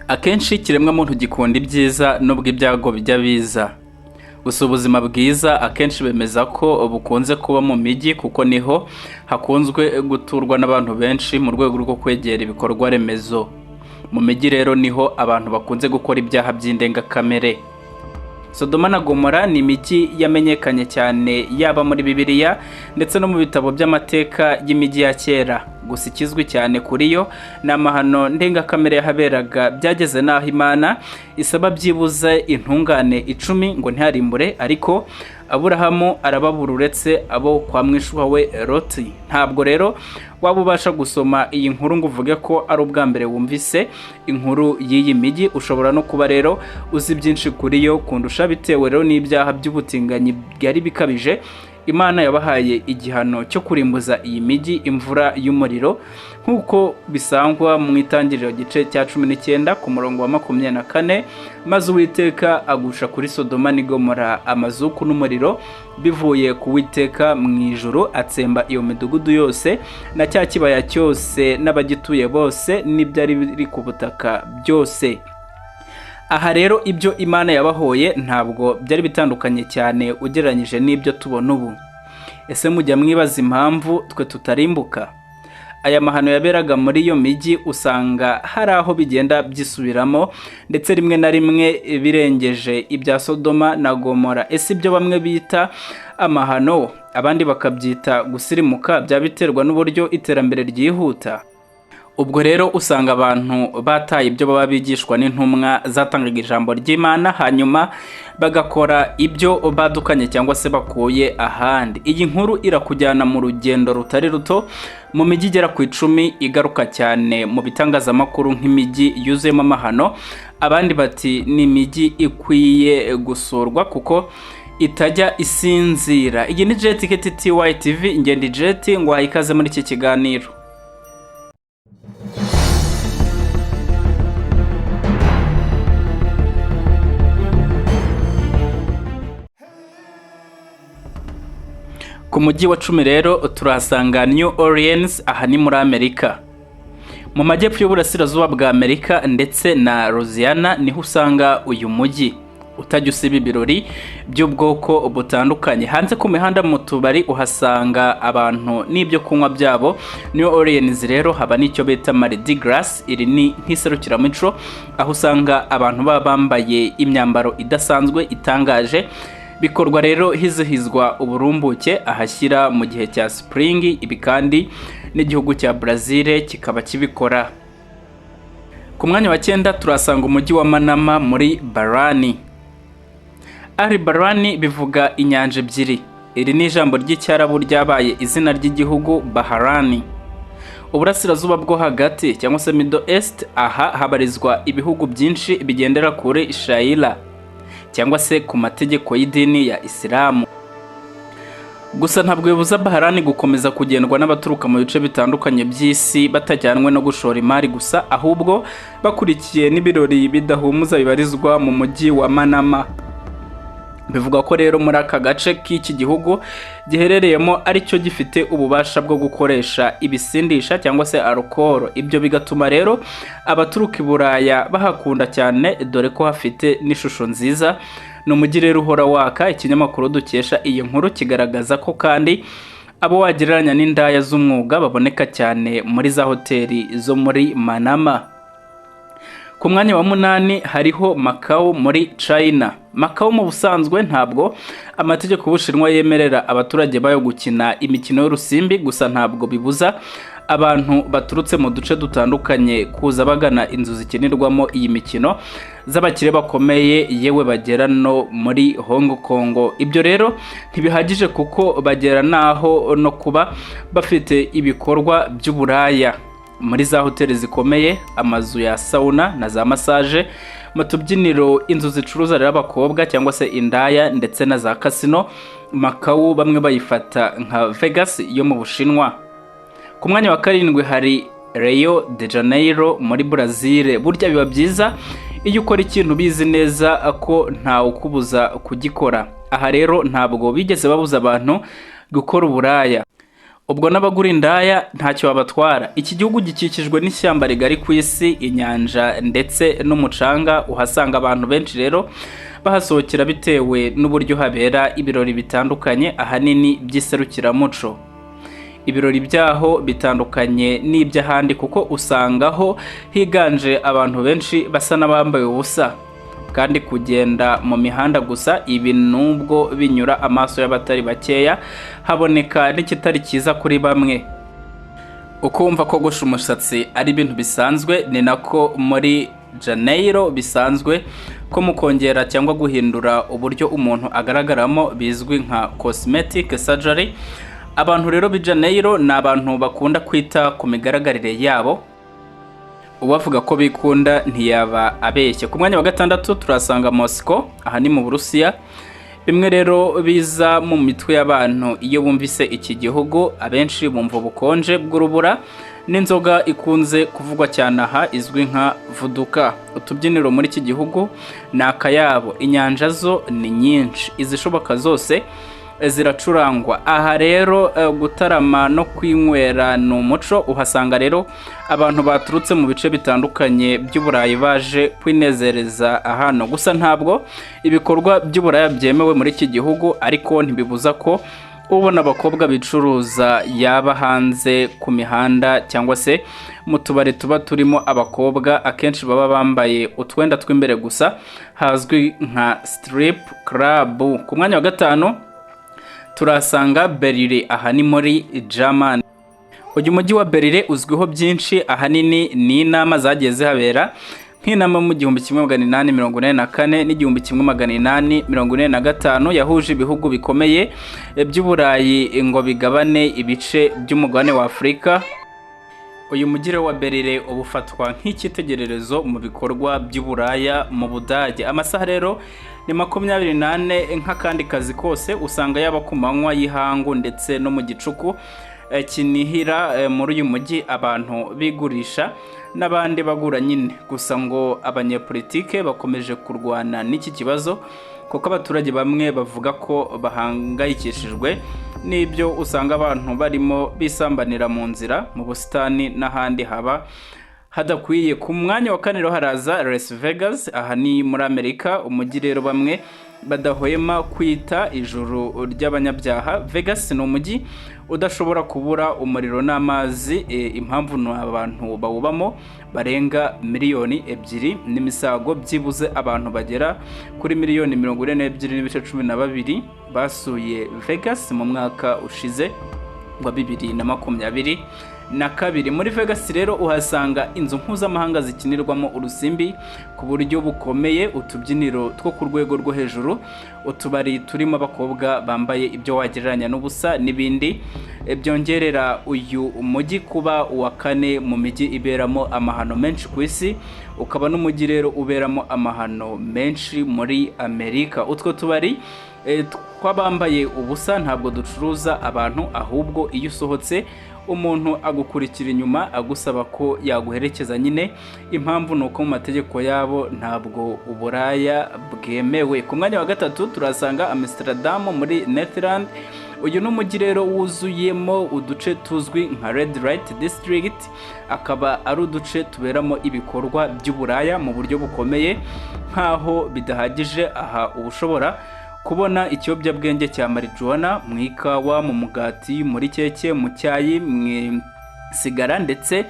Akenshi ikiremwamuntu gikunda ibyiza nubwo ibyago bijya biza. Gusa ubuzima bwiza akenshi bemeza ko bukunze kuba mu mijyi, kuko niho hakunzwe guturwa n'abantu benshi mu rwego rwo kwegera ibikorwa remezo. Mu mijyi rero niho abantu bakunze gukora ibyaha by'indengakamere. Sodoma na Gomora ni imijyi yamenyekanye cyane, yaba muri Bibiliya ndetse no mu bitabo by'amateka y'imijyi ya kera. Gusa ikizwi cyane kuri yo ni amahano ndengakamere yahaberaga, byageze n'aho Imana isaba byibuze intungane 10 ngo ntiharimbure, ariko Aburahamu arababura uretse abo kwa mwishuwa we Loti. Ntabwo rero waba ubasha gusoma iyi nkuru ngo uvuge ko ari ubwa mbere wumvise inkuru y'iyi mijyi. Ushobora no kuba rero uzi byinshi kuri yo kundusha, bitewe rero n'ibyaha by'ubutinganyi byari bikabije. Imana yabahaye igihano cyo kurimbuza iyi mijyi imvura y'umuriro, nk'uko bisangwa mu Itangiriro gice cya 19 ku murongo wa 24: "Maze Uwiteka agusha kuri Sodoma n'i Gomora amazuku n'umuriro bivuye ku Witeka mu ijuru, atsemba iyo midugudu yose na cya kibaya cyose n'abagituye bose n'ibyari biri ku butaka byose." Aha rero ibyo Imana yabahoye ntabwo byari bitandukanye cyane ugereranyije n'ibyo tubona ubu. Ese mujya mwibaza impamvu twe tutarimbuka? Aya mahano yaberaga muri iyo mijyi usanga hari aho bigenda byisubiramo, ndetse rimwe na rimwe birengeje ibya Sodoma na Gomora. Ese ibyo bamwe bita amahano, abandi bakabyita gusirimuka, byaba biterwa n'uburyo iterambere ryihuta? Ubwo rero usanga abantu bataye ibyo baba bigishwa n'intumwa zatangaga ijambo ry'Imana, hanyuma bagakora ibyo badukanye cyangwa se bakuye ahandi. Iyi nkuru irakujyana mu rugendo rutari ruto mu mijyi igera ku 10 igaruka cyane mu bitangazamakuru nk'imijyi yuzuyemo amahano. Abandi bati ni imijyi ikwiye gusurwa kuko itajya isinzira. Iyi ni Jet KTTY TV, ngenda Jet ngo ikaze muri iki kiganiro. Ku mujyi wa 10 rero turahasanga New Orleans. Aha ni muri Amerika, mu majyepfo y'uburasirazuba bwa Amerika ndetse na Louisiana, niho usanga uyu mujyi utajya usiba ibirori by'ubwoko butandukanye. Hanze ku mihanda, mu tubari, uhasanga abantu n'ibyo kunywa byabo. New Orleans rero haba n'icyo bita Mardi Gras. Iri ni nk'iserukiramuco aho usanga abantu baba bambaye imyambaro idasanzwe itangaje. Bikorwa rero hizihizwa uburumbuke ahashyira mu gihe cya spring. Ibi kandi n'igihugu cya Brazil kikaba kibikora. Ku mwanya wa 9 turasanga umujyi wa Manama muri Bahrain. Al Bahrain bivuga inyanja ebyiri. Iri ni ijambo ry'Icyarabu ryabaye izina ry'igihugu Bahrain. Uburasirazuba bwo Hagati cyangwa se Middle East, aha habarizwa ibihugu byinshi bigendera kuri Sharia cyangwa se ku mategeko y'idini ya Isilamu. Gusa ntabwo bibuza Bahrain gukomeza kugendwa n'abaturuka mu bice bitandukanye by'isi, batajyanwe no gushora imari gusa, ahubwo bakurikiye n'ibirori bidahumuza bibarizwa mu mujyi wa Manama. Bivugwa ko rero muri aka gace k'iki gihugu giherereyemo aricyo gifite ububasha bwo gukoresha ibisindisha cyangwa se alcohol. Ibyo bigatuma rero abaturuka i Buraya bahakunda cyane, dore ko hafite n'ishusho nziza. Ni umujyi rero uhora waka. Ikinyamakuru dukesha iyi nkuru kigaragaza ko kandi abo wagereranya n'indaya z'umwuga baboneka cyane muri za hoteli zo muri Manama. Ku mwanya wa 8 hariho Macau muri China. Macau mu busanzwe ntabwo amategeko y'Ubushinwa yemerera abaturage bayo gukina imikino y'urusimbi, gusa ntabwo bibuza abantu baturutse mu duce dutandukanye kuza bagana inzu zikinirwamo iyi mikino z'abakire bakomeye, yewe bagera no muri Hong Kong. Ibyo rero ntibihagije, kuko bagera n'aho no kuba bafite ibikorwa by'uburaya muri za hoteli zikomeye, amazu ya sauna na za massage, mu tubyiniro, inzu zicuruza rero abakobwa cyangwa se indaya, ndetse na za kasino. Macau bamwe bayifata nka Vegas yo mu Bushinwa. Ku mwanya wa 7 hari Rio de Janeiro muri Brazil. Burya biba byiza iyo ukora ikintu ubizi neza ko ntawe ukubuza kugikora. Aha rero ntabwo bigeze babuza abantu gukora uburaya. Ubwo n'abagura indaya ntacyo babatwara. Iki gihugu gikikijwe n'ishyamba rigari ku isi, inyanja ndetse n'umucanga. Uhasanga abantu benshi rero bahasohokera bitewe n'uburyo habera ibirori bitandukanye, ahanini by'iserukiramuco. Ibirori byaho bitandukanye n'iby'ahandi kuko usangaho higanje abantu benshi basa n'abambaye ubusa kandi kugenda mu mihanda gusa. Ibi nubwo binyura amaso y'abatari bakeya, haboneka n'ikitari cyiza kuri bamwe. Ukumva kogosha umushatsi ari ibintu bisanzwe, ni nako muri Janeiro bisanzwe ko mu kongera cyangwa guhindura uburyo umuntu agaragaramo, bizwi nka cosmetic surgery. Abantu rero b'i Janeiro ni abantu bakunda kwita ku migaragarire yabo. Uwavuga ko bikunda ntiyaba abeshye. Ku mwanya wa gatandatu turasanga Moscow, aha ni mu Burusiya. Bimwe rero biza mu mitwe y'abantu iyo bumvise iki gihugu, abenshi bumva ubukonje bw'urubura n'inzoga ikunze kuvugwa cyane aha izwi nka vodka. Utubyiniro muri iki gihugu ni akayabo, inyanja zo ni nyinshi, izishoboka zose ziracurangwa. Aha rero gutarama no kwinywera ni umuco. Uhasanga rero abantu baturutse mu bice bitandukanye by'Uburayi baje kwinezereza hano. Gusa ntabwo ibikorwa by'uburaya byemewe muri iki gihugu, ariko ntibibuza ko ubona abakobwa bicuruza, yaba hanze ku mihanda cyangwa se mu tubari tuba turimo abakobwa, akenshi baba bambaye utwenda tw'imbere gusa, hazwi nka strip club. Ku mwanya wa gatanu turasanga Berlin, aha ni muri Germany. Uyu mujyi wa Berlin uzwiho byinshi, ahanini ni inama zagiye zihabera, nk'inama mu 1884 n'1885 yahuje ibihugu bikomeye by'Uburayi ngo bigabane ibice by'umugabane wa Afurika. Uyu mujyi wa Berlin uba ufatwa nk'icyitegererezo mu bikorwa by'uburaya mu Budage. Amasaha rero ni 24 nk'akandi kazi kose. Usanga yaba ku manywa y'ihangu ndetse no mu gicuku kinihira muri uyu mujyi, abantu bigurisha n'abandi bagura nyine. Gusa ngo abanyepolitike bakomeje kurwana n'iki kibazo, kuko abaturage bamwe bavuga ko bahangayikishijwe n'ibyo usanga abantu barimo bisambanira mu nzira, mu busitani n'ahandi haba hadakwiye. Ku mwanya wa kane rero haraza Las Vegas, aha ni muri Amerika. Umujyi rero bamwe badahwema kwita ijuru ry'abanyabyaha. Vegas ni umujyi udashobora kubura umuriro n'amazi. Impamvu ni abantu bawubamo barenga miliyoni 2 n'imisago. Byibuze abantu bagera kuri miliyoni 42.12 basuye Vegas mu mwaka ushize wa 2022. Muri Vegas rero uhasanga inzu mpuzamahanga zikinirwamo urusimbi ku buryo bukomeye, utubyiniro two ku rwego rwo hejuru, utubari turimo abakobwa bambaye ibyo wagereranya n'ubusa n'ibindi byongerera uyu mujyi kuba uwa kane mu mijyi iberamo amahano menshi ku isi, ukaba n'umujyi rero uberamo amahano menshi muri Amerika. Utwo tubari tw'abambaye ubusa ntabwo ducuruza abantu, ahubwo iyo usohotse umuntu agukurikira inyuma agusaba ko yaguherekeza nyine. Impamvu ni uko mu mategeko yabo ntabwo uburaya bwemewe. Ku mwanya wa gatatu turasanga Amsterdam muri Netherland. Uyu ni umujyi rero wuzuyemo uduce tuzwi nka Red Light District, akaba ari uduce tuberamo ibikorwa by'uburaya mu buryo bukomeye. Nk'aho bidahagije, aha uba ushobora kubona ikiyobyabwenge cya marijuwana mu ikawa, mu mugati, muri keke, mu cyayi, mu sigara ndetse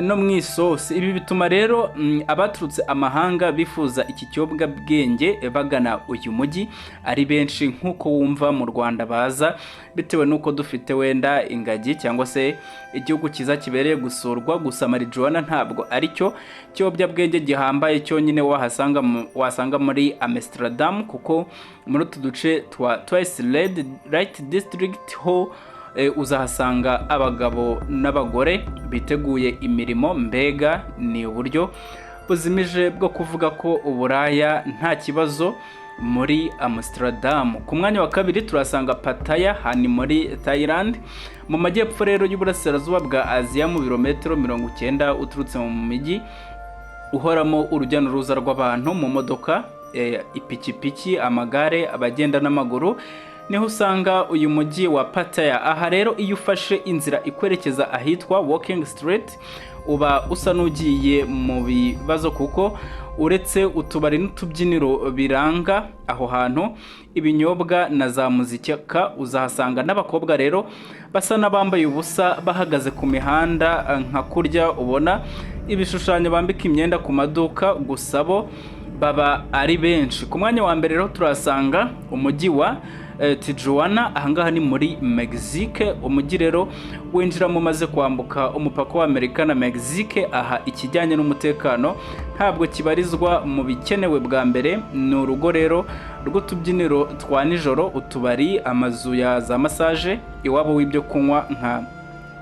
no mu isosi. Ibi bituma rero abaturutse amahanga bifuza iki kiyobyabwenge bagana uyu mujyi ari benshi, nk'uko wumva mu Rwanda baza bitewe n'uko dufite wenda ingagi cyangwa se igihugu cyiza kibereye gusurwa. Gusa marijuwana ntabwo ari cyo kiyobyabwenge gihambaye cyonyine wasanga muri Amsterdam, kuko muri utu duce twa Twice Red Light District ho uzahasanga abagabo n'abagore biteguye imirimo. Mbega ni uburyo buzimije bwo kuvuga ko uburaya nta kibazo muri Amsterdam. Ku mwanya wa kabiri turasanga Pattaya, hani muri Thailand, mu majyepfo rero y'uburasirazuba bwa Aziya, mu birometero 90 uturutse mu mijyi uhoramo urujya n'uruza rw'abantu mu modoka, ipikipiki, amagare, abagenda n'amaguru. Niho usanga uyu mujyi wa Pattaya. Aha rero, iyo ufashe inzira ikwerekeza ahitwa Walking Street, uba usa n'ugiye mu bibazo, kuko uretse utubari n'utubyiniro biranga aho hantu, ibinyobwa na za muzika, uzahasanga n'abakobwa rero basa n'abambaye ubusa bahagaze ku mihanda, nka kurya ubona ibishushanyo bambika imyenda ku maduka, gusa bo baba ari benshi. Ku mwanya wa mbere rero turahasanga umujyi wa Tijuana. Ahangaha ni muri Mexique. Umujyi rero winjiramo umaze kwambuka umupaka wa Amerika na Mexique. Aha ikijyanye n'umutekano ntabwo kibarizwa mu bikenewe bwa mbere. Ni urugo rero rw'utubyiniro twa nijoro, utubari, amazu ya za massage, iwabo w'ibyo kunywa nka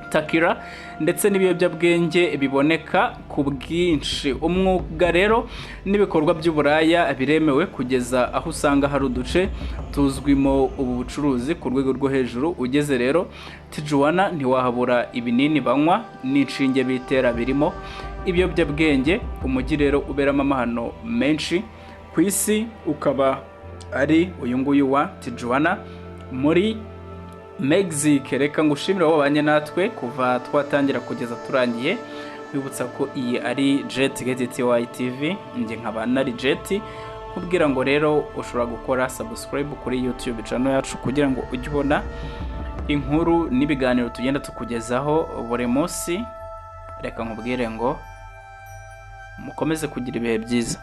tequila ndetse n'ibiyobyabwenge biboneka ku bwinshi. Umwuga rero n'ibikorwa by'uburaya biremewe, kugeza aho usanga hari uduce tuzwimo ubu bucuruzi ku rwego rwo hejuru. Ugeze rero Tijuana ntiwahabura ibinini banywa n'inshinge bitera birimo ibiyobyabwenge. Umujyi rero uberamo amahano menshi ku isi ukaba ari uyu nguyu wa Tijuana muri Mexique. Reka ngushimire wowe wabanye natwe kuva twatangira kugeza turangiye. Wibutsa ko iyi ari Jet GTY TV, njye nkaba nari Jet. Kubwira ngo rero ushobora gukora subscribe kuri YouTube channel yacu kugira ngo ujye ubona inkuru n'ibiganiro tugenda tukugezaho buri munsi. Reka nkubwire ngo mukomeze kugira ibihe byiza.